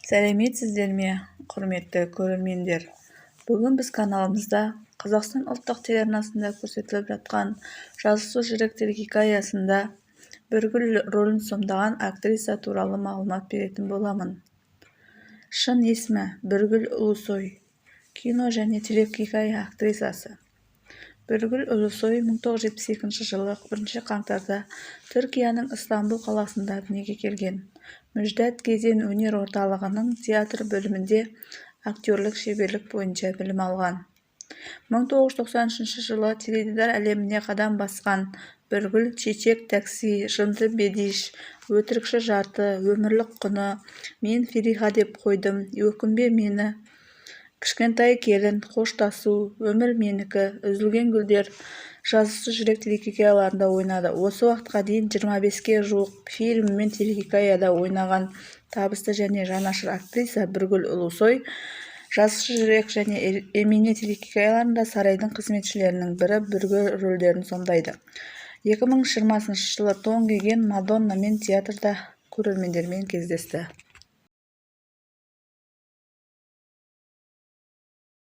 Сәлеметсіздер ме, құрметті көрермендер! Бүгін біз каналымызда Қазақстан ұлттық телеарнасында көрсетіліп жатқан «Жазықсыз жүрек» телехикаясында Біргүл рөлін сомдаған актриса туралы мағлұмат беретін боламын. Шын есімі Біргүл Ұлусой, кино және телехикая актрисасы. Біргүл Ұлусой 1972 жылы 1 қаңтарда Түркияның Ыстамбұл қаласында дүниеге келген. Мүждат Кезен өнер орталығының театр бөлімінде актерлік шеберлік бойынша білім алған. 1993 жылы теледидар әлеміне қадам басқан Біргүл «Чечек такси», «Жынды бедиш», «Өтірікші жарты», «Өмірлік құны», «Мен Фериха деп қойдым», «Өкінбе мені», «Кішкентай келін», «Қоштасу», «Өмір менікі», «Үзілген гүлдер», «Жазықсыз жүрек» телехикаяларында ойнады. Осы уақытқа дейін 25-ке жуық фильм мен телехикаяда ойнаған табысты және жанашыр актриса Біргүл Ұлусой «Жазықсыз жүрек» және «Эмине» телехикаяларында сарайдың қызметшілерінің бірі Бүргү рөлдерін сомдайды. 2020 жылы тон киген Мадоннамен театрда көрермендермен кездесті.